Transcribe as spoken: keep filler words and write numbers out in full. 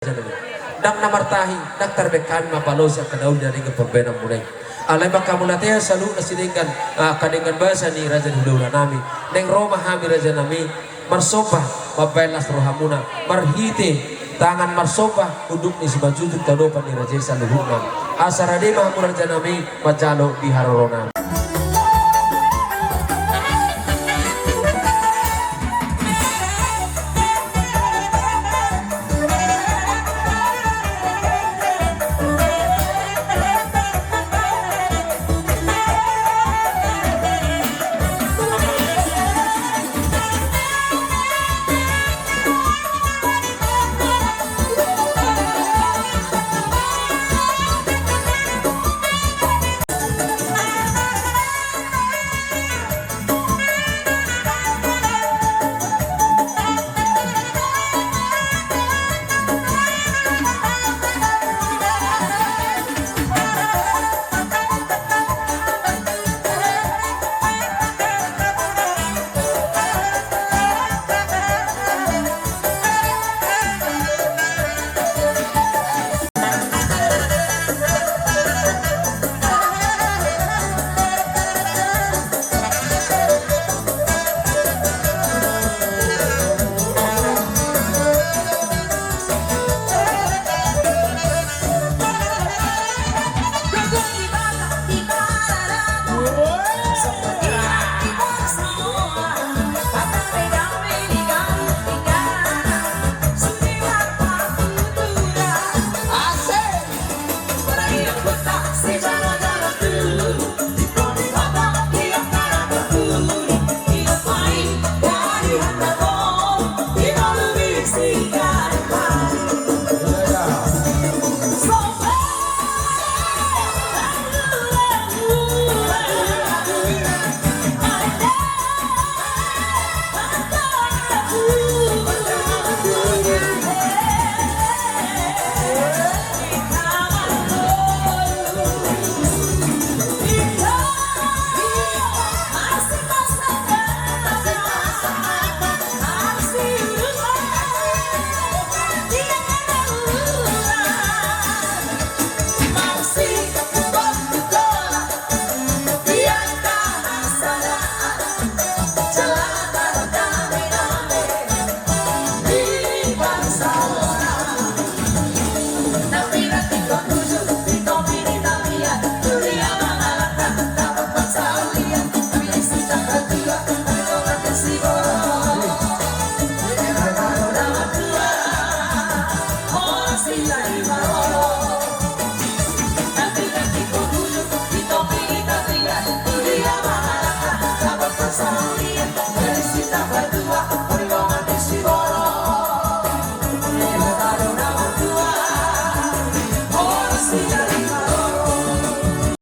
Raja nami. Ndang na martahi, ndang tarbaen hami mambalosi angka na uli na denggan parbahasonmuna i. Alai manghamauliatehon saluhut na sidenggan, ah, angka denggan basa ni raja ni hulahula nami. Naeng ro ma hami raja nami, marsomba, mambahen las rohamuna, marhite tangan marsomba, unduk ni simanjujung tano panireja saluhutna. Asa rade ma hamu raja nami, manjalo di harorona.